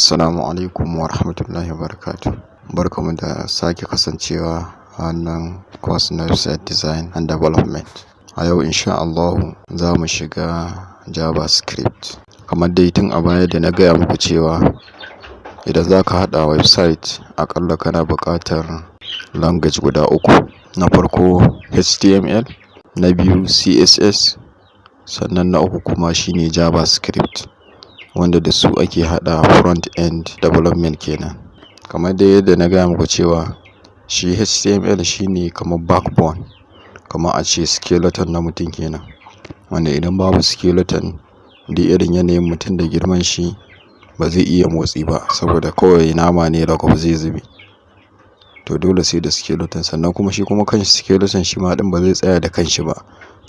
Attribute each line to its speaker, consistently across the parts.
Speaker 1: Assalamu alaikum wa rahmatullahi wa barakatuh. Barkamu da sake kasancewa a wannan course na website design and development. A yau insha Allahu za mu shiga JavaScript. Kamar dai tun a baya da na gaya muku cewa idan za ka haɗa website, aƙalla kana buƙatar language guda uku. Na farko HTML, na biyu CSS, sannan na uku kuma shine JavaScript, wanda da su ake haɗa front end development kenan. Kamar dai yadda na gaya muku cewa shi HTML shine kamar backbone, kamar a ce skeleton na mutum kenan. Wanda idan babu skeleton, duk irin yanayin mutum da girman shi, ba zai iya motsi ba, saboda kawai nama ne ragof zai zube. To dole sai da skeleton. Sannan kuma shi kuma kanshi skeleton, shi ma ɗin ba zai tsaya da kanshi ba.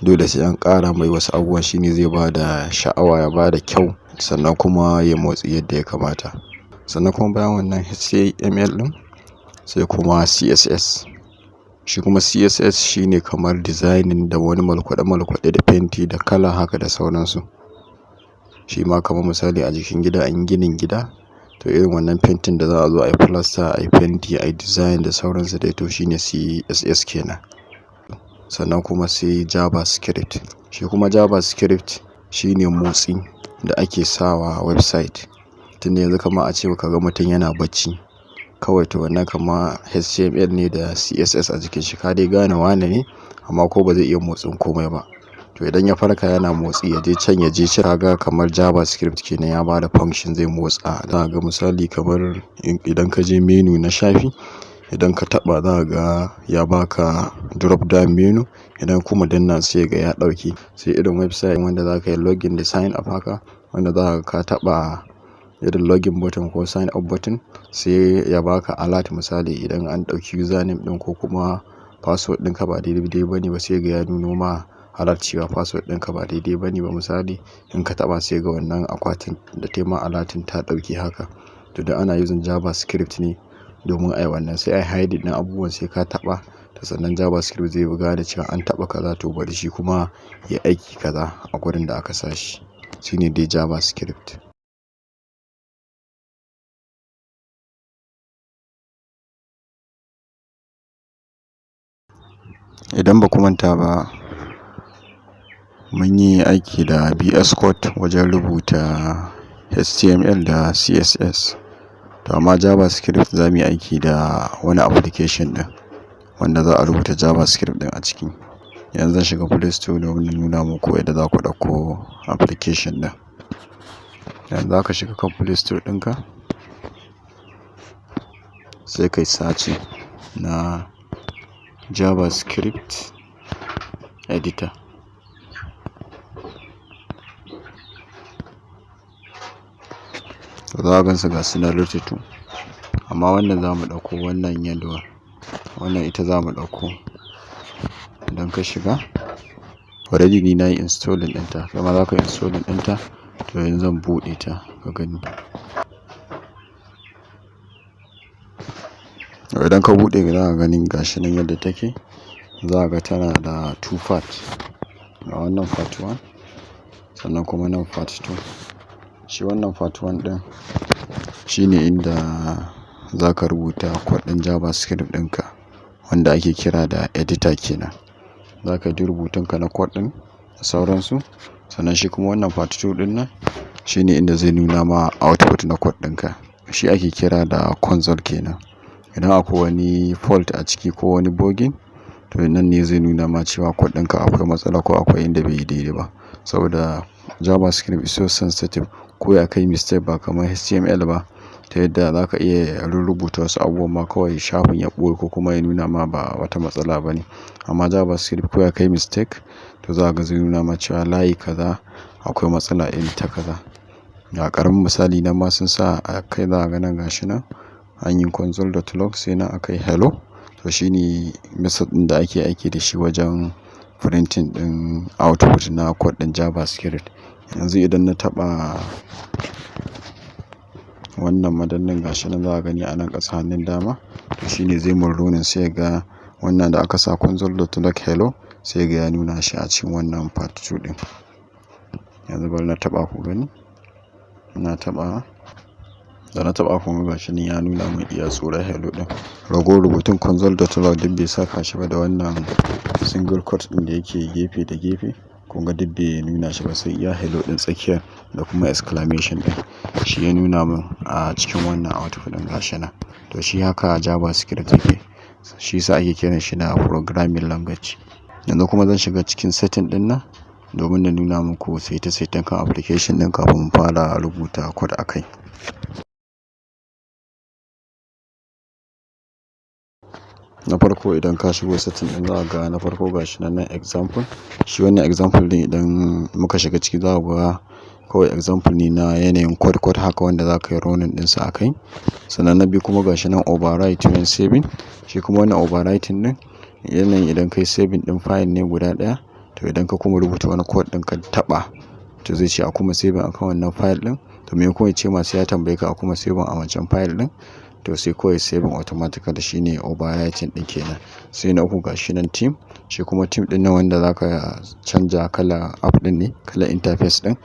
Speaker 1: Dole sai an ƙara mai wasu abubuwan, shine zai bada sha'awa, ya bada kyau, sannan kuma ya motsi yadda ya kamata. Sannan kuma bayan wannan HTML ɗin, sai kuma CSS. Shi kuma CSS shine kamar designing da wani malkwaɗe-malkwaɗe da fenti da kala haka da sauransu. Shi ma kamar misali a jikin gida, an ginin gida, to irin wannan fentin da za a zo a yi plaster, a yi fenti, a yi design da sauransu dai, to shine CSS kenan. Sannan kuma sai JavaScript. Shi kuma JavaScript shine motsi da ake sawa website. Tunda yanzu kamar a ce ka ga mutum yana bacci kawai, to wannan kama HTML ne da CSS a jikin shi, ka dai gane wane ne, amma ko ba zai iya motsin komai ba. To idan ya farka yana motsi, ya je can, ya je can, kaga kamar JavaScript kenan ya bada function, zai motsa. Za ga misali kamar idan ka je menu na shafi, idan ka taɓa, za ga ya baka drop down menu. Idan kuma danna, sai ga ya ɗauke. Sai irin website wanda za ka yi login da sign up haka, wanda za ka taɓa irin login button ko sign up button, sai ya baka alert. Misali idan an ɗauki username ɗin ko kuma password ɗinka ba daidai ba ne ba, sai ga ya nuno ma alert cewa password ɗinka ba daidai ba ne ba. Misali in ka taɓa, sai ga wannan akwatin da taima alerting ta ɗauke haka. To da ana using JavaScript ne domin a yi wannan, sai ai hide ɗin abubuwan, sai ka taɓa to sannan JavaScript zai buga da cewa an taɓa kaza, to bari shi kuma ya aiki kaza a gurin da aka sa shi. Shine dai JavaScript. Idan ba ku manta ba, mun yi aiki da VS Code wajen rubuta HTML da CSS. To amma JavaScript, za mu yi aiki da wani application ɗin wanda za a rubuta JavaScript ɗin a ciki. Yanzu zan shiga Play Store domin na nuna muku yadda za ku ɗauko application ɗin. Yanzu za ka shiga kan Play Store ɗinka, sai kai searching na JavaScript editor. To za ka gansu, ga su nan rututu, amma wannan za mu ɗauko, wannan yalwar, wannan ita za mu ɗauko. Idan ka shiga, already ni na yi installing ɗinta, kai ma za ka yi installing ɗinta. To yanzu zan buɗe ta ka gani. To idan ka buɗe, za ka gani gashi nan yadda take. Za ka ga tana da two part. Ga wannan part one, sannan kuma nan part two. Shi wannan part one ɗin shine inda za ka rubuta code ɗin JavaScript ɗinka, wanda ake kira da editor kenan. Za ka yi rubutunka na code ɗin da sauransu. Sannan shi kuma wannan part two ɗin nan shine inda zai nuna ma output na code ɗinka. Shi ake kira da console kenan. Idan akwai wani fault a ciki ko wani bugging, to nan ne zai nuna ma cewa code ɗinka akwai matsala ko akwai inda bai yi daidai ba. Saboda JavaScript is so sensitive, ko ya kai mistake, ba kamar HTML ba, ta yadda za ka iya rurrubuta wasu abubuwan ma kawai shafin ya ɓoye ko kuma ya nuna ma ba wata matsala ba ne. Amma JavaScript, ko ya kai mistake, to za ka ga zai nuna ma cewa layi kaza akwai matsala iri ta kaza. Ga ƙaramin misali nan ma sun sa a kai, za ka ga nan gashi nan an yi console.log, sai nan aka yi hello. To shine method ɗin da ake aiki da shi wajen printing ɗin output na code ɗin JavaScript. Yanzu idan na taɓa wannan madannin, gashi nan za ka gani a nan ƙasa hannun dama, to shine zai mun running, sai ga wannan da aka sa console.log hello, sai ga ya nuna shi a cikin wannan part 2 ɗin. Yanzu bari na taɓa ku gani. Ina taɓawa, Da na taɓa, kuma gashi nan ya nuna min iya tsurar hello ɗin. Ragowar rubutun console.log duk bai saka shi ba, da wannan single quote ɗin da yake gefe da gefe. Kun ga duk bai nuna shi ba, sai iya hello ɗin tsakiyar da kuma exclamation ɗin. Shi ya nuna min a cikin wannan output ɗin, gashi nan. To, shi haka JavaScript yake. Shi yasa ake kiran shi da programming language. Yanzu kuma zan shiga cikin setting ɗin nan domin na nuna muku saite-saiten kan application ɗin kafin mu fara rubuta code a kai. Na farko, idan ka shigo setting ɗin, za ka ga na farko gashi nan, example. Shi wannan example ɗin, idan muka shiga ciki, za ku ga kawai example ne na yanayin code code haka wanda za ka yi running ɗinsa a kai. Sannan na biyu kuma gashi nan, overwrite when saving. Shi kuma wannan overwriting ɗin, yanayin idan kai saving ɗin file ne guda ɗaya, to idan ka kuma rubuta wani code ɗin ka taɓa, to zai ce a kuma saving akan wannan file ɗin. To, maimakon ya ce ma sai ya tambaye ka a kuma saving a wancan file ɗin, to sai kawai saving automatically, shine overwriting ɗin kenan. Sai na uku gashi nan, theme. Shi kuma theme ɗin nan, wanda zaka canja kala app ɗin ne, kala interface ɗin.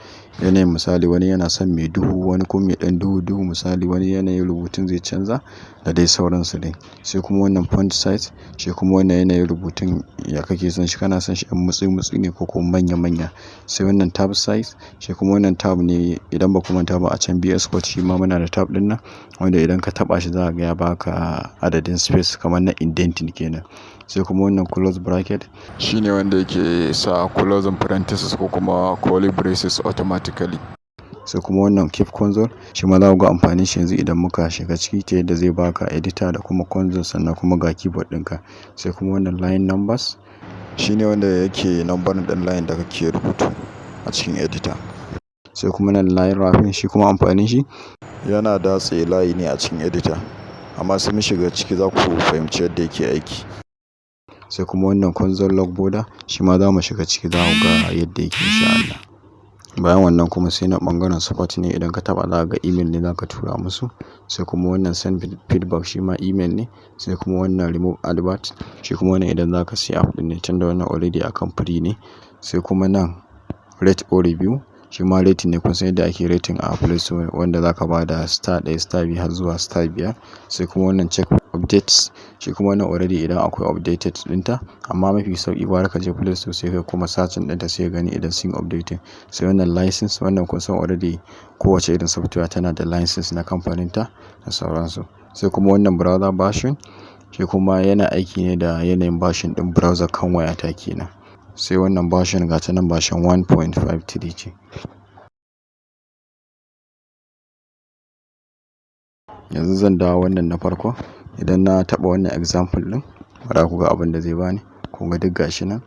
Speaker 1: Yanayin misali, wani yana son mai duhu, wani kuma mai ɗan duhu duhu, misali wani yanayin rubutun zai canza da dai sauransu dai. Sai kuma wannan font size, shi kuma wannan yanayin rubutun ya kake son shi, kana son shi ɗan mutsi mutsi ne ko kuma manya manya. Sai wannan tab size, shi kuma wannan tab ne, idan ba ku manta ba a can VS Code shi ma muna da tab ɗin nan, wanda idan ka taɓa shi za ka ga ya baka adadin space kamar na indenting kenan. Sai kuma wannan close bracket, shine wanda yake sa closing parenthesis ko kuma curly braces automatically. Sai kuma wannan keep console, shi ma za ku ga amfanin shi yanzu idan muka shiga ciki, ta yadda zai baka editor da kuma console, sannan kuma ga keyboard ɗinka. Sai kuma wannan line numbers, shine wanda yake numbering ɗin line da kake rubutu a cikin editor. Sai kuma nan line wrapping, shi kuma amfanin shi yana datse layi ne a cikin editor. Amma sai mun shiga ciki za ku fahimci yadda yake aiki. Sai kuma wannan console log border, shi ma za mu shiga ciki za ku ga yadda yake, in sha Allah. Bayan wannan kuma sai na ɓangaren support ne, idan ka taɓa za ka ga email ne za ka tura musu. Sai kuma wannan send feedback, shi ma email ne. Sai kuma wannan remove advert, shi kuma wannan idan za ka siya app ɗin ne, tunda wannan already akan free ne. Sai kuma nan rate or review, shi ma rating ne, kun san yadda ake rating a Play Store, wanda za ka ba da star 1, star 2 har zuwa star 5. Sai kuma wannan check updates, shi kuma wannan already idan akwai updated ɗinta, amma mafi sauƙi gwara ka je Play Store sai ka kuma searching ɗinta, sai ka gani idan sun yi updating. Sai wannan license, wannan kun san already kowace irin software tana da license na kamfaninta da sauransu. Sai kuma wannan browser version, shi kuma yana aiki ne da yanayin version ɗin browser kan wayata kenan. Sai wannan version, ga ta nan, version 1.53 ce. Yanzu zan dawo wannan na farko. Idan na taɓa wannan example ɗin, bara ku ga abin da zai bani. Kun ga duk gashi nan.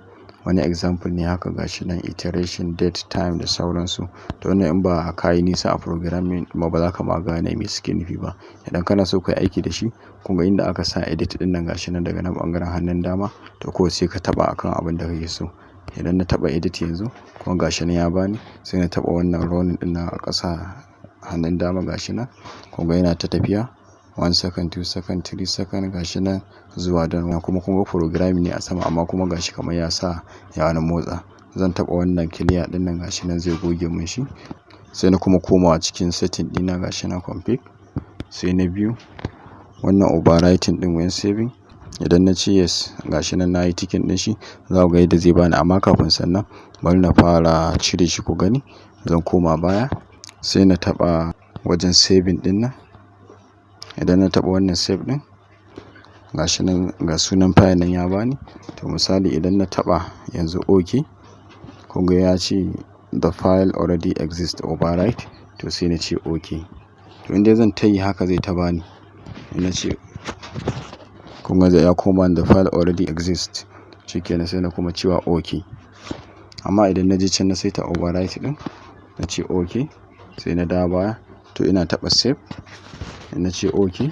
Speaker 1: Wani example ne haka, gashi nan, iteration, date, time da sauransu. To, wannan in ba ka yi nisa a programming ba, ba za ka ma gane me suke nufi ba. Idan kana so ka yi aiki da shi, kun ga inda aka sa edit ɗin nan, gashi nan daga nan ɓangaren hannun dama, to kawai sai ka taɓa akan abin da kake so. Idan na taɓa edit yanzu, kuma gashi nan ya bani, sai na taɓa wannan running ɗin nan a ƙasa hannun dama, gashi nan. Kun ga yana ta tafiya 1 second, 2 second, 3 second, gashi nan zuwa done. Kuma kun ga programming ne a sama, amma kuma gashi kamar ya sa ya wani motsa. Zan taɓa wannan clear ɗin nan, gashi nan zai goge mun shi. Sai na kuma komawa cikin setting ɗina, gashi nan config. Sai na biyu, wannan overwriting ɗin when saving. Idan na ce yes, gashi nan nayi ticking ɗin shi, za ku ga yadda zai bani. Amma kafin sannan, bari na fara cire shi ku gani. Zan koma baya, sai na taɓa wajen saving ɗin nan. Idan na taɓa wannan save ɗin, gashi nan ga sunan file nan ya bani. To, misali idan na taɓa yanzu okay, kun ga ya ce the file already exists, overwrite. To, sai na ce okay. To, in dai zan tayi haka zai ta bani. In na ce, kun ga ya koma the file already exists. Shikenan, sai na kuma cewa okay. Amma idan na je can na saita overwrite ɗin, na ce okay, sai na dawo baya, to ina taɓa save, in na ce okay,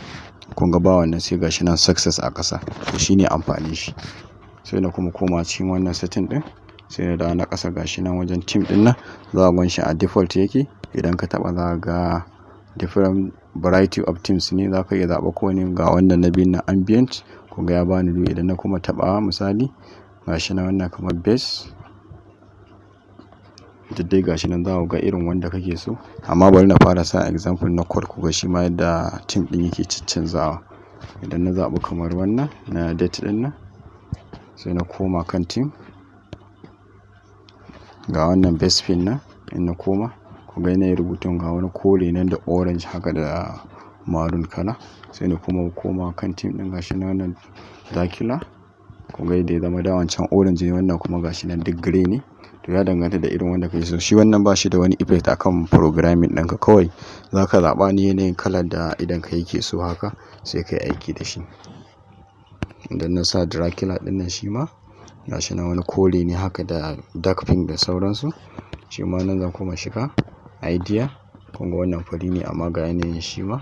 Speaker 1: kun ga ba wannan, sai gashi nan success a ƙasa. To, shine amfanin shi. Sai na kuma koma cikin wannan setting ɗin, sai na dawo na ƙasa, gashi nan wajen theme ɗin nan, za ku gan shi a default yake. Idan ka taɓa, za ka ga different variety of themes ne, za ka iya zaɓa kowane. Ga wannan na biyun nan, ambient, kun ga ya bani biyu. Idan na kuma taɓawa, misali gashi nan wannan kamar base. Duk dai gashi nan, za ku ga irin wanda kake so. Amma bari na fara sa example na code, ku ga shi ma yadda theme ɗin yake caccanzawa. Idan na zaɓi kamar wannan na date ɗin nan, sai na koma kan theme. Ga wannan base pin nan, in na koma, ku ga yanayin rubutun, ga wani kore nan da orange haka da maroon kala. Sai na kuma koma kan theme ɗin, gashi nan wannan Dracula. Kun ga yadda ya zama, da wancan orange ne, wannan kuma gashi nan duk grey ne. To, ya danganta da irin wanda kake so. Shi wannan ba shi da wani effect akan programming ɗinka, kawai zaka zaɓa ne yanayin kalar da idonka yake so haka, sai ka yi aiki da shi. Idan na sa Dracula ɗin nan, shi ma gashi nan wani kore ne haka da dark pink da sauransu. Shi ma nan zan kuma shiga idea. Kun ga wannan fari ne, amma ga yanayin shi ma.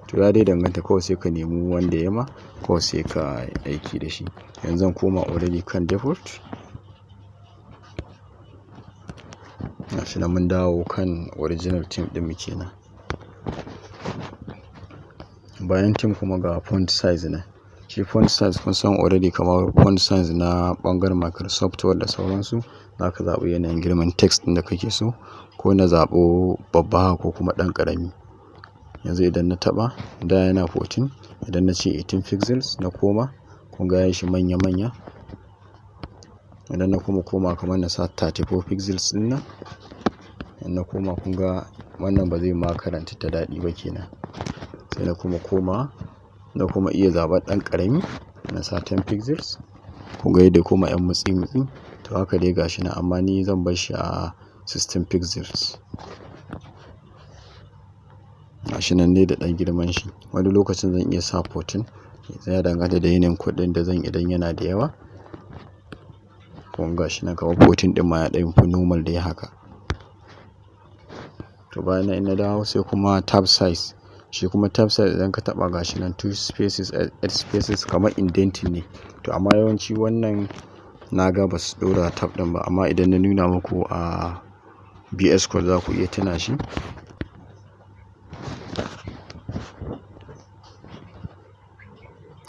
Speaker 1: To, ya dai danganta, kawai sai ka nemi wanda ya ma, kawai sai ka aiki da shi. Yanzu zan koma already kan default. Gashi nan mun dawo kan original theme ɗin mu kenan. Bayan theme kuma ga font size nan. Shi font size, kun san already kamar font size na ɓangaren Microsoft Word da sauransu. Zaka zaɓi yanayin girman text ɗin da kake so, ko na zaɓo babba ko kuma ɗan ƙarami. Yanzu idan na taɓa, da yana 14, idan na ce 18 pixels na koma, kun ga yayi shi manya manya. Idan na kuma koma kamar na sa 34 pixels ɗin nan, in na koma, kun ga wannan ba zai ma karanta ta daɗi ba kenan. Sai na kuma koma, na kuma iya zaɓar ɗan ƙarami, na sa 10 pixels. Kun ga yadda ya koma ƴan mutsi mutsi. To, haka dai gashi nan, amma ni zan bar shi a 16 pixels. Gashi nan dai da ɗan girman shi. Wani lokacin zan iya sa 14. Ya danganta da yanayin kuɗin da zan idan yana da yawa. Kun ga shi nan kamar 14 ɗin ma ya ɗan fi normal dai haka. To, bayan nan in na dawo, sai kuma tab size. Shi kuma tab size, idan ka taɓa, gashi nan 2 spaces, 8 spaces, kamar indenting ne. To, amma yawanci wannan na ga ba su ɗora tab ɗin ba, amma idan na nuna muku a VS Code za ku iya tuna shi.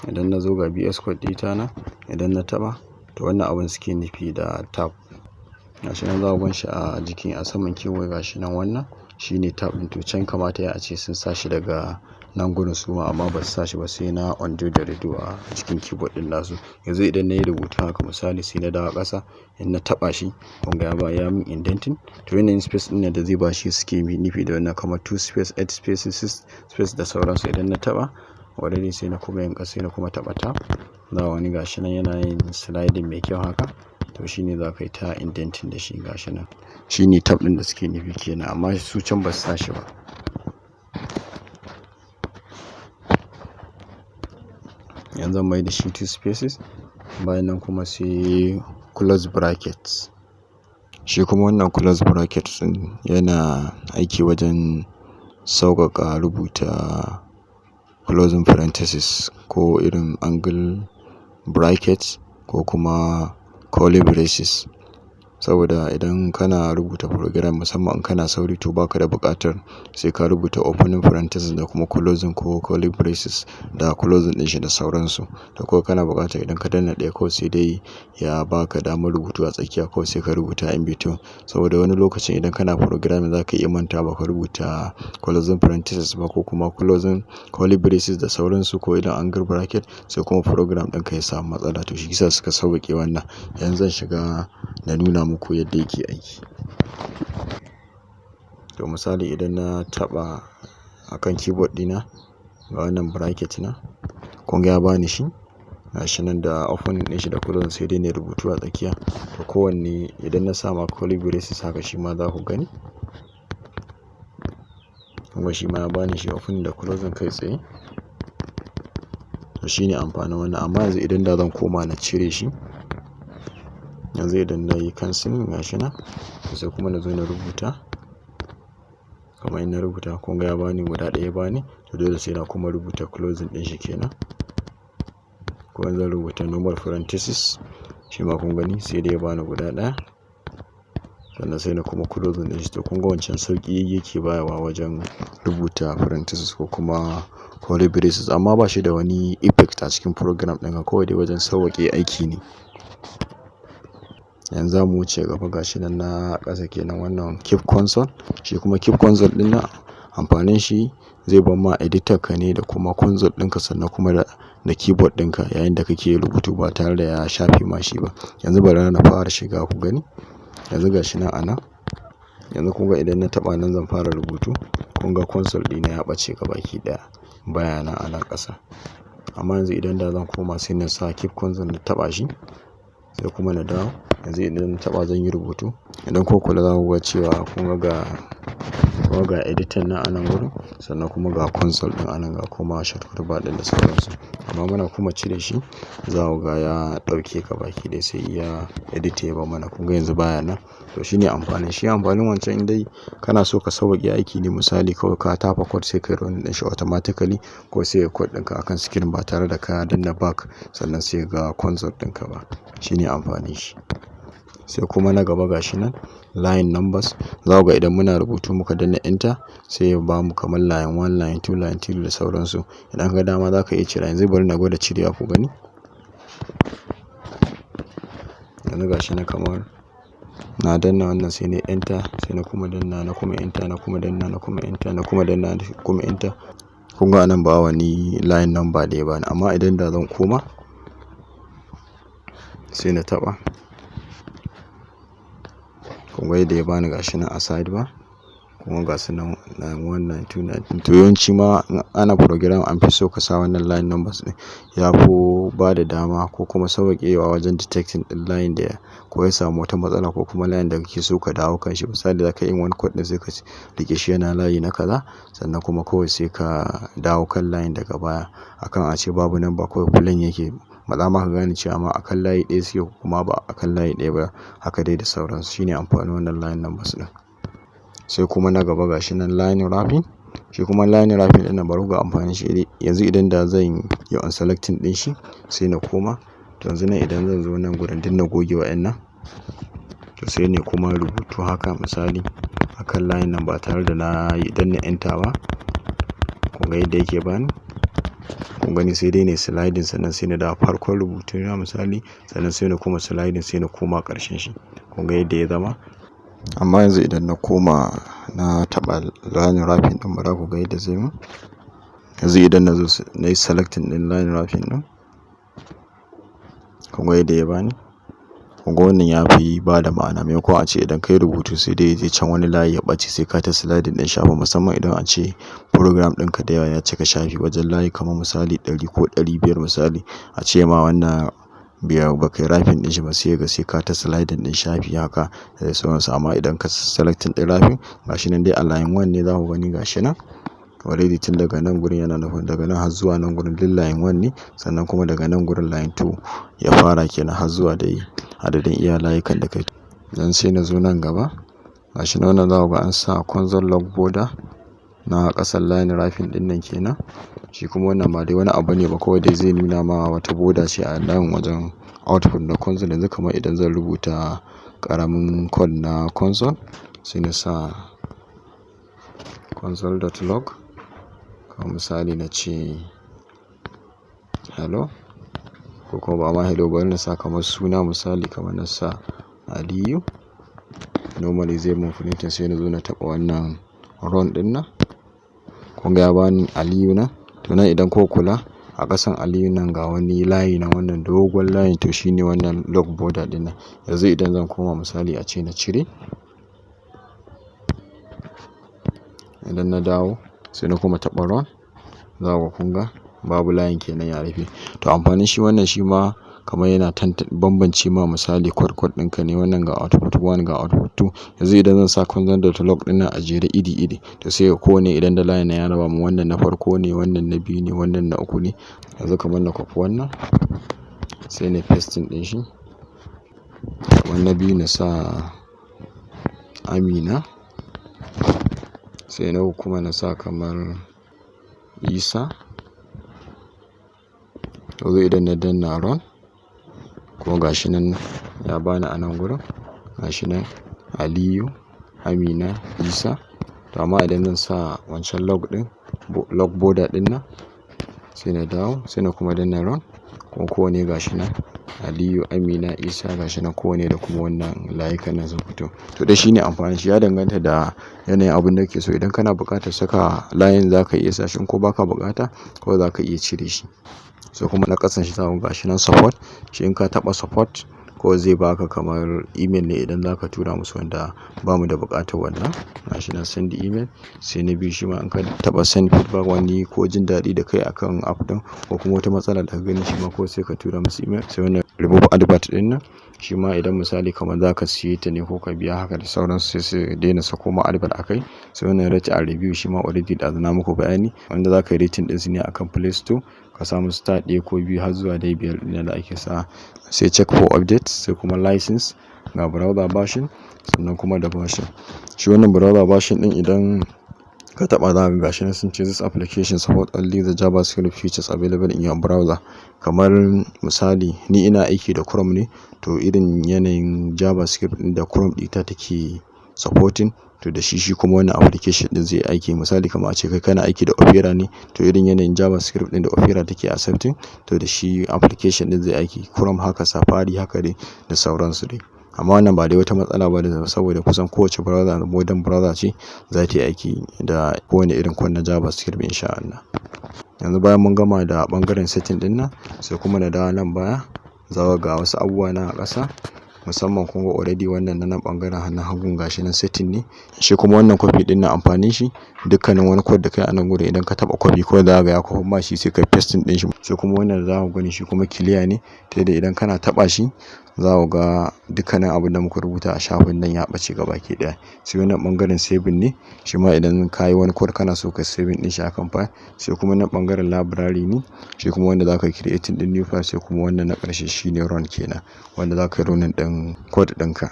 Speaker 1: Idan na zo ga VS Code ɗita na, idan na taɓa, to wannan abun suke nufi da tab. Gashi nan za ku gan shi a jikin a saman kewaye, gashi nan, wannan shine tab ɗin. To, can kamata ya ace sun sa shi daga nan gurin suma, amma ba su sa shi ba, sai na undo da redo a cikin keyboard ɗin nasu. Yanzu idan na yi rubutu haka misali, sai na dawo ƙasa, in na taɓa shi, kun ga ya ba ya min indenting. To, yanayin space ɗin nan da zai ba shi suke nufi da wannan, kamar 2 space, 8 spaces, 6 space da sauransu. Idan na taɓa already, sai na kuma yin ƙasa, sai na kuma taɓa tab. Za wani gashi nan yana yin sliding mai kyau haka. To, shine za ka yi ta indenting da shi, gashi nan. Shine tab ɗin da suke nufi kenan, amma su can ba su sa shi ba. Yanzu zan mai da shi 2 spaces. Bayan nan kuma sai close brackets. Shi kuma wannan close brackets ɗin yana aiki wajen sauƙaƙa rubuta closing parenthesis ko irin angle brackets ko kuma curly braces. Saboda idan kana rubuta program, musamman in kana sauri, to baka da buƙatar sai ka rubuta opening parenthesis da kuma closing ko curly braces da closing ɗin shi da sauransu. To, kawai kana buƙatar idan ka danna ɗaya kawai, sai dai ya baka damar rubutu a tsakiya, kawai sai ka rubuta in between. Saboda wani lokacin idan kana programming za ka iya manta ba ka rubuta closing parenthesis ba ko kuma closing curly braces da sauransu ko idan angle bracket, sai kuma program ɗinka ya samu matsala. To, shi yasa suka sauƙaƙe wannan. Yanzu zan shiga na nuna muku yadda yake aiki. To, misali idan na taɓa akan keyboard ɗina, ga wannan bracket na, kun ga ya bani shi. Gashi nan da opening ɗin shi da closing, sai dai na rubutu a tsakiya. To, kowanne idan na sama curly braces haka, shi ma za ku gani. Kuma shi ma ya bani shi opening da closing kai tsaye. To, shine amfanin wannan. Amma yanzu idan da zan koma na cire shi, yanzu idan na yi cancel, gashi nan, sai kuma na zo na rubuta. Kamar in na rubuta, kun ga ya bani guda ɗaya bani, to dole sai na kuma rubuta closing ɗin shi kenan. Ko in zan rubuta normal parenthesis, shi ma kun gani sai dai ya bani guda ɗaya. Sannan sai na kuma closing ɗin shi. To, kun ga wancan sauƙi yake bayarwa wajen rubuta parenthesis ko kuma curly braces, amma ba shi da wani effect a cikin program ɗinka, kawai dai wajen sauwaƙe aiki ne. Yanzu za mu wuce gaba. Gashi nan na ƙasa kenan, wannan keep console. Shi kuma keep console ɗin nan, amfanin shi zai bar ma editor ka ne da kuma console ɗinka, sannan kuma da keyboard ɗinka yayin da kake rubutu, ba tare da ya shafe ma shi ba. Yanzu bari na fara shiga ku gani. Yanzu gashi nan a nan. Yanzu kun ga idan na taɓa nan zan fara rubutu. Kun ga console ɗina ya ɓace gabaki ɗaya. Baya nan a nan ƙasa. Amma yanzu idan da zan koma, sai na sa keep console, na taɓa shi, sai kuma na dawo. Yanzu idan na taɓa zan yi rubutu. Idan kuka kula, za ku ga cewa kun ga editor nan a nan wurin, sannan kuma ga console ɗin a nan, ga kuma shortcut bar ɗin da sauransu. Amma muna kuma cire shi, za ku ga ya ɗauke gabaki ɗaya, sai iya editor ya bar mana. Kun ga yanzu baya nan. To, shine amfanin shi. Amfanin wancan, in dai kana so ka sauwaƙe aiki ne, misali kawai ka tafa code sai ka yi running ɗin shi automatically, ko sai ya code ɗinka akan screen ba tare da ka danna back sannan sai ga console ɗinka ba. Shine amfanin shi. Sai kuma na gaba, gashi nan line numbers. Za ku ga idan muna rubutu muka danna enter, sai ya bamu kamar line one, line two, line three da sauransu. Idan ka ga dama za ka iya cire. Yanzu bari na gwada cirewa ku gani. Yanzu gashi nan kamar na danna wannan, sai na enter, sai na kuma danna, na kuma enter, na kuma danna, na kuma enter, na kuma danna, na kuma enter. Kun ga anan ba wani line number da ya bani. Amma idan da zan koma sai na taɓa, kun ga yadda ya bani, gashi nan a side bar. Kuma ga su nan line one, line two, line three. To, yawanci ma ana program an fi so ka sa wannan line numbers ɗin. Ya fi bada dama ko kuma sauwaƙewa wajen detecting ɗin line da ko ya samu wata matsala, ko kuma line da kake so ka dawo kan shi. Misali, za ka yi wani code ɗin, sai ka riƙe shi yana layi na kaza, sannan kuma kawai sai ka dawo kan line daga baya. Akan ace babu number, kawai plain yake. Ba za ma ka gane cewa ma akan layi ɗaya suke kuma ba akan layi ɗaya ba. Haka dai da sauransu. Shine amfanin wannan line numbers ɗin. Sai kuma na gaba, gashi nan line wrapping. Shi kuma line wrapping ɗin nan, bari ku ga amfanin shi. Yanzu idan da zan yi unselecting ɗin shi sai na koma. To, yanzu nan idan zan zo nan gurin duk na goge wa'yannan, to sai ne kuma rubutu haka, misali akan line nan, ba tare da na yi danna enter ba. Kun ga yadda yake bani. Kun gani, sai dai ne sliding, sannan sai na dawo farkon rubutuna misali, sannan sai na kuma sliding, sai na koma ƙarshen shi. Kun ga yadda ya zama. Amma yanzu idan na koma na taɓa line wrapping ɗin, bara ku ga yadda zai mun. Yanzu idan na zo na yi selecting ɗin line wrapping ɗin, kun ga yadda ya bani. Kun ga wannan ya fi bada ma'ana. Maimakon ace idan ka yi rubutu sai dai yaje can wani layi ya ɓace, sai ka ta sliding ɗin shafi, musamman idan ace program ɗinka da yawa ya cika shafi wajen layi kamar misali 100 ko 500, misali ace ma wannan biya ba kai wrapping ɗin shi ba, sai ga sai ka ta sliding ɗin shafi haka da sauransu. Amma idan ka selecting ɗin wrapping, gashi nan dai a line one ne, za ku gani gashi nan. Already tun daga nan gurin yana nufin daga nan har zuwa nan gurin duk line one ne, sannan kuma daga nan gurin line two ya fara kenan, har zuwa dai adadin iya layukan da kai. Dan sai na zo nan gaba, gashi nan wannan za ku ga an sa console log border na ƙasan line wrapping ɗin nan kenan. Shi kuma wannan ba dai wani abu ne ba, kawai dai zai nuna ma wata border ce a nan wajen output na console. Yanzu kamar idan zan rubuta ƙaramin code na console, sai na sa console.log, kamar misali na ce hello, ko kuma ba ma hello, bari na sa kamar suna, misali kamar na sa Aliyu. Normally zai mun printing. Sai na zo na taɓa wannan run ɗin nan. Kun ga ya bani Aliyu nan. To, nan idan kuka kula, a ƙasan Aliyu nan ga wani layi nan, wannan dogon layin, to shine wannan log border ɗin nan. Yanzu idan zan koma, misali ace na cire, idan na dawo sai na kuma taɓa run, za ku kun ga babu layin kenan, ya rufe. To, amfanin shi wannan, shi ma kamar yana bambance ma misali code code ɗinka ne. Wannan ga output one, ga output two. Yanzu idan zan sa console.log ɗin nan a jere iri iri, to sai kowanne idan da line ya raba mu, wannan na farko ne, wannan na biyu ne, wannan na uku ne. Yanzu kamar na copy wannan, sai na pasting ɗin shi. Kamar na biyu na sa Amina, sai na uku kuma na sa kamar Isa. Yanzu idan na danna run, kuma gashi nan ya bani a nan gurin, gashi nan Aliyu, Amina, Isa. To, amma idan zan sa wancan log ɗin, log border ɗin nan, sai na dawo, sai na kuma danna run, kuma kowanne gashi nan. Aliyu, Amina, Isa, gashi nan kowane da kuma wannan layukan nan sun fito. To dai shine amfanin shi, ya danganta da yanayin abun da kake so. Idan kana buƙatar saka layin, za ka iya sa shi, ko baka buƙata ko za ka iya cire shi. So kuma na ƙasan shi zaku ga gashi nan support. Shi in ka taɓa support ko zai baka kamar email ne idan zaka tura musu, wanda bamu da buƙatar wannan. Gashi nan send email. Sai na biyu, shi ma in ka taɓa send feedback, wani ko jin daɗi da kai akan app ɗin ko kuma wata matsala da ka gani, shi ma ko sai ka tura musu email. Sai wannan remove advert ɗin nan, shi ma idan misali kamar zaka siye ta ne ko ka biya haka da sauransu, sai su daina sako ma advert a kai. Sai wannan rate and review, shi ma already ɗazu na muku bayani, wanda zaka yi rating ɗinsu ne akan Play Store, ka samu star ɗaya ko biyu har zuwa dai biyar ɗin da ake sa. Sai check for updates, sai kuma license, ga browser version, sannan kuma da version. Shi wannan browser version ɗin, idan ka taɓa, za ka ga gashi nan sun ce, "This application support only the JavaScript features available in your browser." Kamar misali ni ina aiki da Chrome ne, to irin yanayin JavaScript ɗin da Chrome ɗita take supporting, to da shi shi kuma wannan application ɗin zai aiki. Misali kamar ace kai kana aiki da Opera ne, to irin yanayin JavaScript ɗin da Opera take accepting, to da shi application ɗin zai aiki. Chrome haka, Safari haka dai da sauransu dai. Amma wannan ba dai wata matsala ba ne, saboda kusan kowace browser, modern browser ce, za ta yi aiki da kowane irin code na JavaScript, in sha Allah. Yanzu bayan mun gama da ɓangaren setting ɗin nan, sai kuma na dawo nan baya, za ku ga wasu abubuwa nan a ƙasa. Musamman kun ga already wannan na nan ɓangaren hannun hagun, gashi nan setting ne. Shi kuma wannan copy ɗin nan, amfanin shi, dukkanin wani code da kai a nan gurin, idan ka taɓa copy kawai za ka ga ya kwafo ma shi, sai ka pasting ɗin shi. Sai kuma wannan da za ku gani, shi kuma clear ne, ta yadda idan kana taɓa shi za ku ga dukkanin abun da muka rubuta a shafin nan ya ɓace gabaki ɗaya. Sai wannan ɓangaren saving ne, shi ma idan ka yi wani code kana so ka saving ɗin shi akan file. Sai kuma nan ɓangaren library ne, shi kuma wanda za ka yi creating ɗin new file. Sai kuma wannan na ƙarshe shine run kenan, wanda za ka yi running ɗin code ɗinka.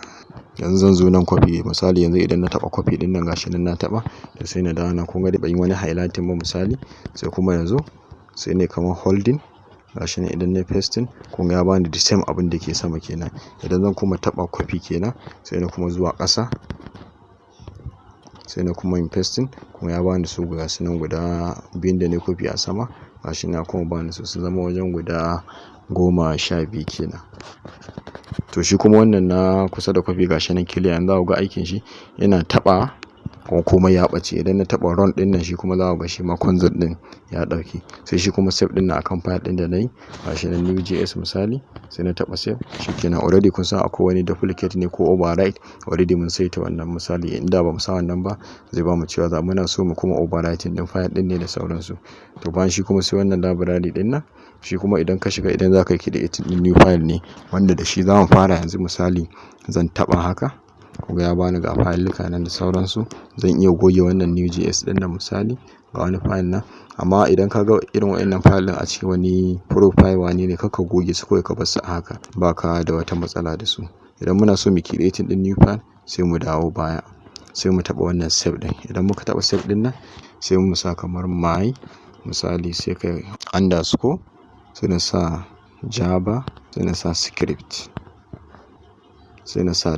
Speaker 1: Yanzu zan zo nan copy. Misali yanzu idan na taɓa copy ɗin nan, gashi nan na taɓa, to sai na dawo nan, kun ga dai ban yi wani highlighting ba misali. Sai kuma yanzu sai ne kamar holding, gashi nan idan nayi pasting, kun ga ya bani the same abin da ke sama kenan. Idan zan kuma taɓa copy kenan, sai na kuma zuwa ƙasa, sai na kuma yin pasting, kuma ya bani su ga su nan guda biyun da nayi copy a sama. Gashi nan ya kuma bani su, sun zama wajen guda 12 kenan. To shi kuma wannan na kusa da copy, gashi nan clear. Yanzu za ku ga aikin shi, yana taɓa kuma komai ya ɓace. Idan na taɓa run ɗin nan, shi kuma za ku ga shi ma console ɗin ya ɗauke. Sai shi kuma save ɗin nan akan file ɗin da nayi, gashi nan new.js misali, sai na taɓa save, shi kenan. Already kun san akwai wani duplicate ne ko overwrite, already mun saita wannan. Misali inda ba mu sa wannan ba, zai bamu cewa za muna so mu kuma overwriting ɗin file ɗin ne da sauransu. To bayan shi kuma sai wannan library ɗin nan, shi kuma idan ka shiga, idan za ka yi creating ɗin new file ne, wanda da shi zamu fara yanzu. Misali zan taɓa haka, kun ga ya bani ga file nan da sauransu. Zan iya goge wannan new.js ɗin nan, misali ga wani file nan. Amma idan ka ga irin waɗannan file ɗin a cikin wani profile wane ne, kar ka goge su, kawai ka bar su a haka, ba ka da wata matsala da su. Idan muna so mu creating ɗin new file, sai mu dawo baya, sai mu taɓa wannan save ɗin. Idan muka taɓa save ɗin nan, sai mu sa kamar my, misali sai ka underscore, sai na sa java, sai na sa script, sai na sa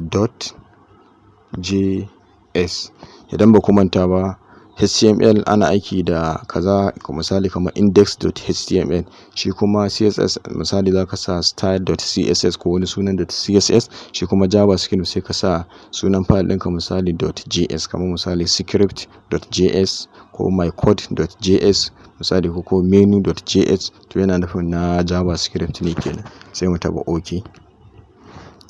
Speaker 1: .js. Idan ba ku manta ba, HTML ana aiki da kaza, misali kamar index.html. Shi kuma CSS, misali za ka sa style.css ko wani sunan .css. Shi kuma JavaScript, sai ka sa sunan file ɗinka, misali .js, kamar misali script.js ko mycode.js misali ko menu.js, to yana nufin na JavaScript ne kenan. Sai mu taɓa OK.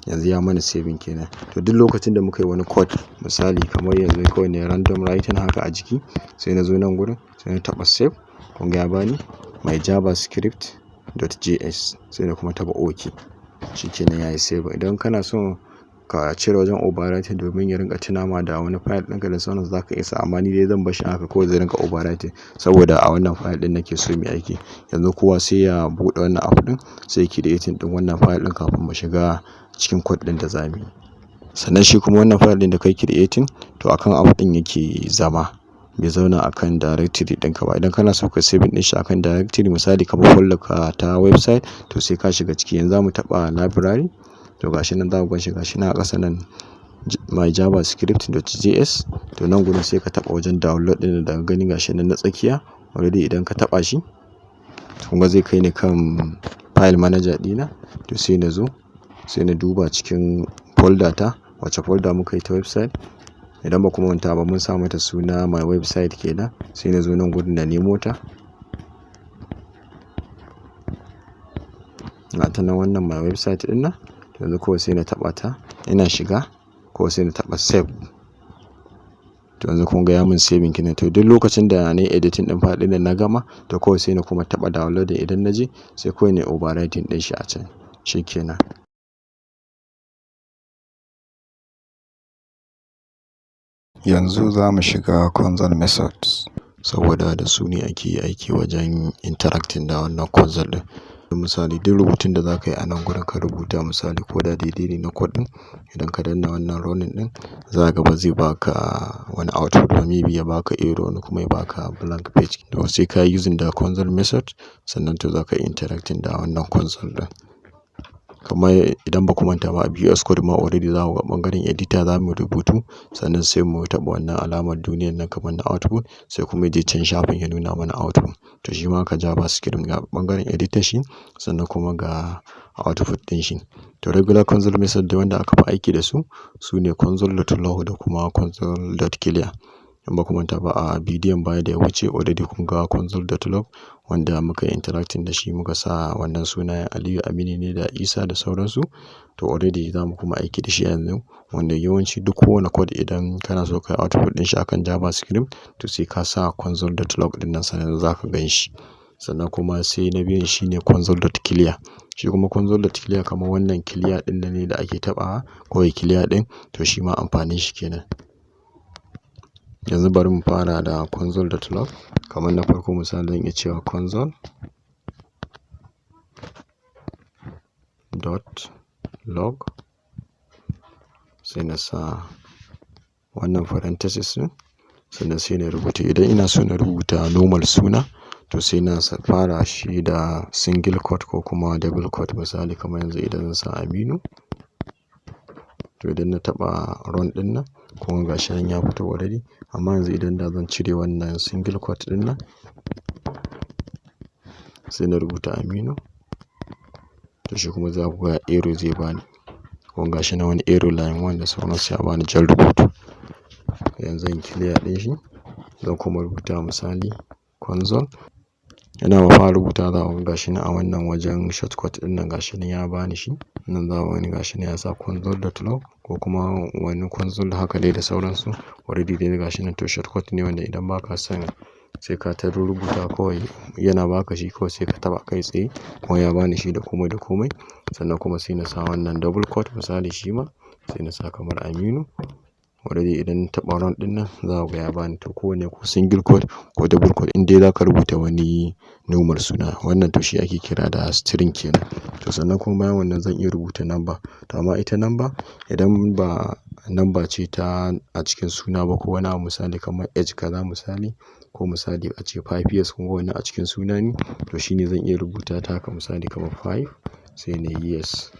Speaker 1: Yanzu ya mana saving kenan. To duk lokacin da muka yi wani code, misali kamar yanzu kawai ne random writing haka a jiki, sai na zo nan gurin, sai na taɓa save, kun ga ya bani my javascript.js, sai na kuma taɓa OK. Shi kenan, yayi save. Idan kana so ka cire wajen overwriting domin ya rinƙa tunama da wani file ɗinka da sauransu, za ka iya sa, amma ni dai zan bar shi haka kawai, zai rinƙa overwriting saboda a wannan file ɗin nake so mu yi aiki. Yanzu kowa sai ya buɗe wannan app ɗin, sai creating ɗin wannan file ɗin kafin mu shiga cikin code ɗin da za mu yi. Sannan shi kuma wannan file ɗin da kai creating, to akan app ɗin yake zama, bai zauna akan directory ɗinka ba. Idan kana so ka saving ɗin shi akan directory, misali kamar folder ka ta website, to sai ka shiga ciki. Yanzu zamu taɓa library, to gashi nan za ku gan shi, gashi nan a ƙasa nan, my javascript.js. To nan gurin sai ka taɓa wajen download ɗin da gani, gashi nan na tsakiya already. Idan ka taɓa shi, kun ga zai kai ni kan File manager ɗina. To sai na zo sai na duba cikin folder ta, wace folder muka yi ta website. Idan ba ku manta ba, mun sa mata suna my website kenan. Sai na zo nan gurin na nemo ta. Ga ta nan, wannan my website ɗin nan. Yanzu kawai sai na taɓa ta. Ina shiga kawai sai na taɓa save. To yanzu kun ga ya mun saving kenan. To duk lokacin da na yi editing ɗin file ɗin na gama, to kawai sai na kuma taɓa downloading. Idan na je, sai kawai na yi overwriting ɗin shi a can. Shi kenan.
Speaker 2: Yanzu za mu shiga console methods.
Speaker 1: Saboda da su ne ake aiki wajen interacting da wannan console ɗin. Misali, duk rubutun da za ka yi a nan gurin ka rubuta, misali ko da daidai ne na code ɗin, idan ka danna wannan running ɗin, za ka ga ba zai baka wani output ba, maybe ya baka error, wani kuma ya baka blank page. To sai ka yi using da console method, sannan to za ka yi interacting da wannan console ɗin. Kamar idan ba ku manta ba, a VS Code ma already za ku ga ɓangaren editor za mu rubutu, sannan sai mu taɓa wannan alamar duniyar nan kamar na output, sai kuma ya je can shafin ya nuna mana output. To shi ma haka JavaScript, ga ɓangaren editor shi, sannan kuma ga output ɗin shi. To regular console method dai wanda aka fi aiki da su, su ne console.log da kuma console.clear. In ba ku manta ba, a bidiyon baya da ya wuce already kun ga console.log wanda muka yi interacting da shi, muka sa wannan sunayen Aliyu, Aminu ne da Isa da sauransu. To already za mu kuma aiki da shi yanzu, wanda yawanci duk kowane code idan kana so ka yi output ɗin shi akan JavaScript, to sai ka sa console.log ɗin nan sannan za ka gan shi. Sannan kuma sai na biyun shine console.clear. Shi kuma console.clear kamar wannan clear ɗin nan ne da ake taɓawa, kawai clear ɗin, to shi ma amfanin shi kenan. Yanzu bari mu fara da console.log. Kamar na farko, misali, zan iya cewa console.log, sai na sa wannan parenthesis ɗin, sannan sai na rubuta. Idan ina so na rubuta normal suna, to sai na fara shi da single quote ko kuma double quote. Misali, kamar yanzu idan zan sa Aminu, to idan na taɓa run ɗin nan, kun ga gashi nan ya fito already. Amma yanzu idan da zan cire wannan single quote ɗin nan, sai na rubuta Aminu, to shi kuma za ku ga error zai bani. Kun ga shi nan wani error line 1 da sauransu, ya bani jan rubutu. Yanzu zan clear ɗin shi, zan kuma rubuta misali console. Ina ma fara rubuta, za ku ga gashi nan a wannan wajen shortcut ɗin nan, gashi nan ya bani shi. Nan za ku gani gashi nan ya sa console.log ko kuma wani console haka dai da sauransu. Already dai gashi nan. To shortcut ne wanda idan ba ka son sai ka ta rubuta, kawai yana baka shi, kawai sai ka taɓa kai tsaye, kuma ya bani shi da komai da komai. Sannan kuma sai na sa wannan double quote, misali shi ma sai na sa kamar Aminu. Already idan na taɓa run ɗin nan, za ku ga ya bani. To kowanne, ko single quote ko double quote, in dai za ka rubuta wani normal suna. Wannan to shi ake kira da string kenan. To sannan kuma bayan wannan zan iya rubuta number. To amma ita number, idan ba number ce ta a cikin suna ba ko wani abu, misali kamar age kaza, misali ko misali ace 5 years, kun ga wannan a cikin suna ne, to shine zan iya rubuta ta haka, misali kamar 5 sai na years.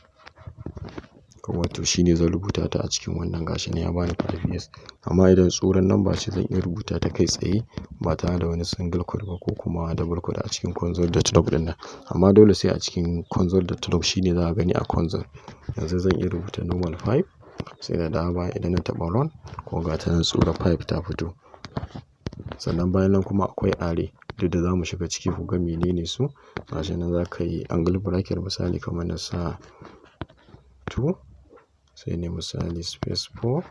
Speaker 1: Wato shine zan rubuta ta a cikin wannan, gashi nan ya bani 5 years. Amma idan tsuran number ce, zan iya rubuta ta kai tsaye ba tare da wani single quote ba ko kuma double quote a cikin console.log ɗin nan. Amma dole sai a cikin console.log shine za a gani a console. Yanzu zan iya rubuta normal 5, sai na dawo baya, idan na taɓa run, ko ga ta nan tsura 5 ta fito. Sannan bayan nan kuma akwai array, duk da za mu shiga ciki ku ga menene su. Gashi nan za ka yi angle bracket, misali kamar na sa 2, sai ne misali space 4.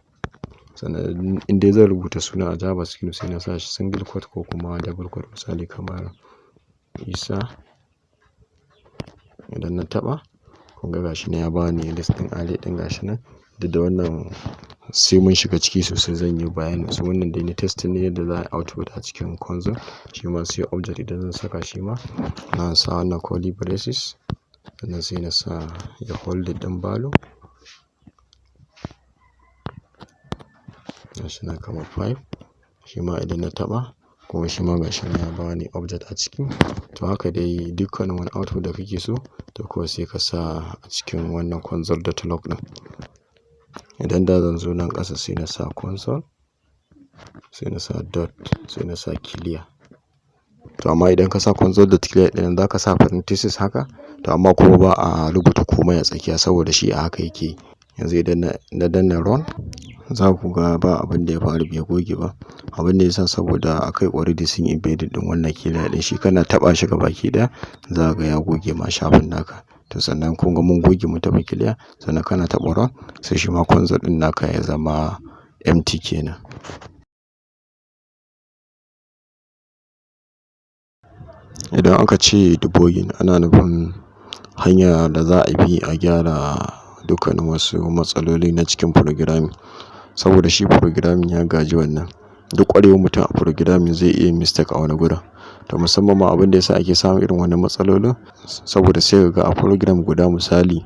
Speaker 1: Sannan in dai zan rubuta suna a JavaScript, sai na sa shi single quote ko kuma double quote, misali kamar Isa. Idan na taɓa, kun ga gashi nan ya bani list ɗin array ɗin, gashi nan. Duk da wannan sai mun shiga ciki sosai zan yi bayanin su. Wannan dai na testing ne yadda za a yi output a cikin console. Shi ma sai object idan zan saka shi ma, na sa wannan curly braces, sannan sai na sa ya hold ɗin value. Gashi nan kamar 5. Shi ma idan na taɓa, kuma shi ma gashi nan ya bani object a ciki. To haka dai dukkanin wani output da kake so, to kawai sai ka sa a cikin wannan console.log ɗin. Idan da zan zo nan ƙasa, sai na sa console, sai na sa dot, sai na sa clear. To amma idan ka sa console.clear ɗin, za ka sa parenthesis haka, to To amma kuma ba a rubuta komai a tsakiya saboda shi a haka yake. Yanzu idan na danna run, za ku ga ba abin da ya faru, bai goge ba. Abin da ya sa saboda akai already sun yi embedded ɗin wannan clear ɗin, shi kana taɓa shi gabaki ɗaya za ka ga ya goge ma shafin naka. To sannan kun ga mun goge, mun taɓa clear, sannan kana taɓa run, sai shi ma console ɗin naka ya zama empty kenan. Idan aka ce debugging, ana nufin hanya da za a bi a gyara dukkanin wasu matsaloli na cikin programming. Saboda shi programming ya gaji wannan. Duk ƙwarewar mutum a programming zai iya mistake a wani gurin. To musamman ma abin da ya sa ake samun irin wannan matsalolin, saboda sai ka ga a program guda, misali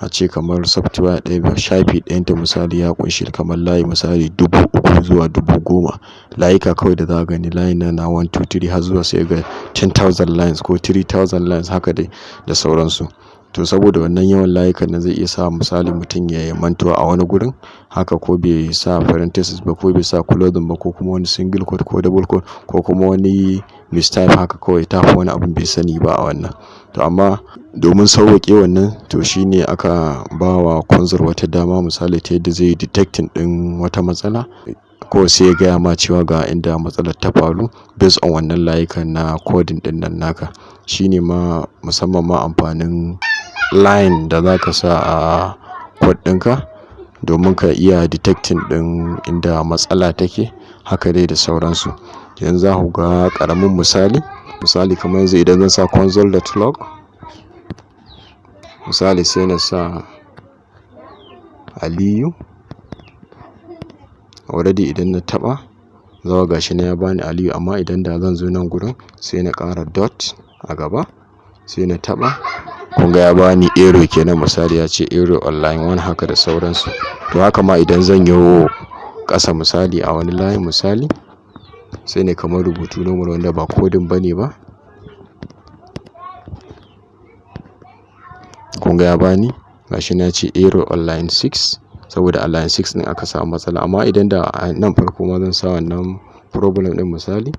Speaker 1: a ce kamar software ɗaya, shafi ɗayanta misali ya ƙunshi kamar layi misali 3,000 zuwa 10,000. Layuka kawai da za ka gani layin nan na one, two, three har zuwa sai ga 10,000 lines ko 3,000 lines, haka dai da sauransu. To saboda wannan yawan layukan nan zai iya sa misali mutum ya yi mantuwa a wani gurin haka, ko bai sa parenthesis ba, ko bai sa closing ba, ko kuma wani single quote ko double quote, ko kuma wani mistype, haka kawai tafi wani abun bai sani ba a wannan. To amma domin sauwaƙe wannan, to shine aka ba wa console wata dama, misali ta yadda zai yi detecting ɗin wata matsala, ko sai ya gaya ma cewa ga inda matsalar ta faru based on wannan layukan na coding ɗin nan naka. Shine ma musamman ma amfanin line da za ka sa a code ɗinka domin ka iya detecting ɗin inda matsala take, haka dai da sauransu. Yanzu za ku ga ƙaramin misali. Misali kamar yanzu idan zan sa console.log, misali sai na sa Aliyu. Already idan na taɓa, za ku ga shi nan ya bani Aliyu, amma idan da zan zo nan gurin sai na ƙara dot a gaba sai na taɓa, kun ga ya bani error kenan, misali ya ce error on line one, haka da sauransu. To haka ma idan zan yo ƙasa misali a wani line, misali sai ne kamar rubutu normal wanda ba coding bane ba. Kun ga ya bani gashi na ce error on line 6, saboda a line 6 ɗin aka samu matsala. Amma idan da a nan farko ma zan sa wannan problem ɗin misali,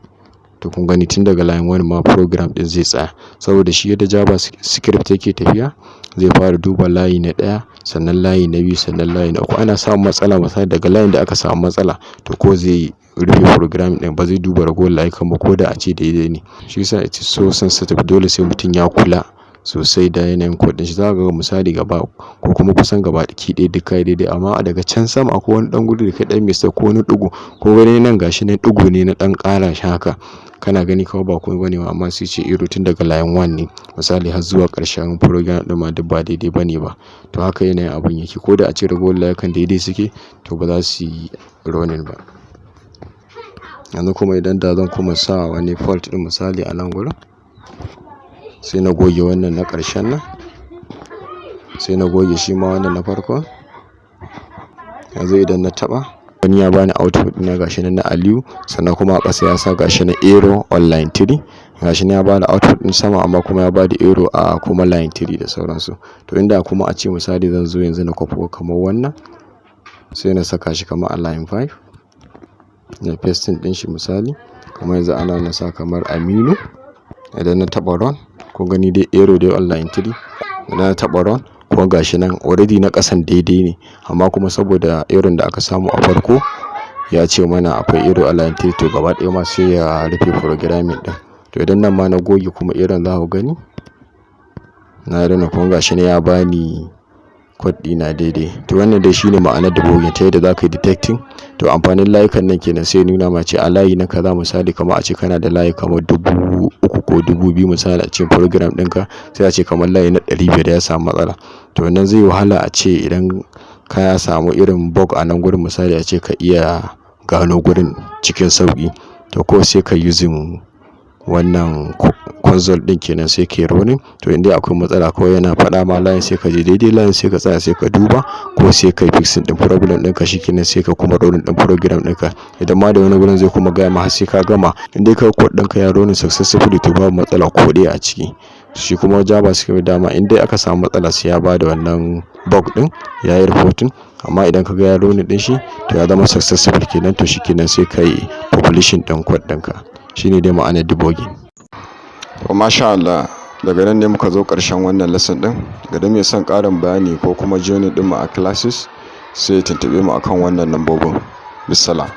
Speaker 1: to kun gani tun daga line 1 ma program ɗin zai tsaya. Saboda shi yadda JavaScript yake tafiya, zai fara duba layi na ɗaya, sannan layi na biyu, sannan layi na uku. Ana samun matsala misali daga layin da aka samu matsala, to ko zai rufe program ɗin, ba zai duba ragowar layukan ba ko da a ce daidai ne. Shi yasa it is so sensitive, dole sai mutum ya kula sosai da yanayin code ɗin shi. Za ka ga misali gaba ko kuma kusan gaba ɗaki ɗaya duk kayi daidai, amma daga can sama akwai wani ɗan guri da kai ɗan mistake ko wani ɗigo ko wani nan, gashi nan ɗigo ne na ɗan ƙara shi haka. Kana gani kawai ba komai bane ba, amma sai ce error tun daga line 1 ne misali har zuwa ƙarshen program ɗin ma duk ba daidai bane ba. To haka yanayin abun yake. Ko da a ce ragowar layukan daidai suke, to ba za su yi running ba. Yanzu kuma idan da zan kuma sa wani fault ɗin misali a nan gurin, sai na goge wannan na ƙarshen nan, sai na goge shi ma wannan na farkon. Yanzu idan na taɓa, wani ya bani output ɗina, gashi nan na Aliyu, sannan kuma a ƙasa ya sa gashi na error on line 3. Gashi nan ya bani output ɗin sama, amma kuma ya bada error a kuma line 3 da sauransu. To inda kuma a ce misali zan zo yanzu na kwafo kamar wannan, sai na saka shi kamar a line 5, na pasting ɗin shi, misali kamar yanzu ana na sa kamar Aminu. Idan na taɓa run, kun gani dai error dai on line 3. Idan na taɓa run, kuma gashi nan already na ƙasan daidai ne, amma kuma saboda error da aka samu a farko ya ce mana akwai error a line 3, to gaba ɗaya ma sai ya rufe programming ɗin. To idan nan ma na goge kuma error, za ku gani na danna, kuma gashi nan ya bani code ɗina daidai. To wannan dai shine ma'anar debugging, ta yadda za ka yi detecting. To amfanin layukan nan kenan, sai nuna ma ce a layi na kaza, misali kamar a ce kana da layi kamar 3,000 ko 2,000 misali a cikin program ɗinka, sai a ce kamar layi na 500 ya samu matsala. To wannan zai yi wahala a ce idan ka samu irin bug a nan gurin, misali a ce ka iya gano gurin cikin sauƙi. To ko sai ka using wannan console ɗin kenan, sai ka yi running. To in dai akwai matsala, kawai yana faɗa ma line, sai ka je daidai line, sai ka tsaya, sai ka duba, ko sai ka yi fixing ɗin problem ɗinka, shikenan sai ka kuma running ɗin program ɗinka. Idan ma da wani gurin, zai kuma gaya ma har sai ka gama. In dai ka code ɗinka ya running successfully, to babu matsala ko ɗaya a ciki. Shi kuma JavaScript dama in dai aka samu matsala, sai ya bada wannan bug ɗin, ya yi reporting. Amma idan ka ga ya running ɗin shi, to ya zama successful kenan, to shikenan sai ka yi publishing ɗin code ɗinka. Shine dai ma'anar debugging. To masha Allah. Daga nan ne muka zo ƙarshen wannan lesson ɗin. Ga duk mai son ƙarin bayani ko kuma joining ɗinmu a classes, sai ya tuntuɓe mu akan wannan lambobin. Bissalam.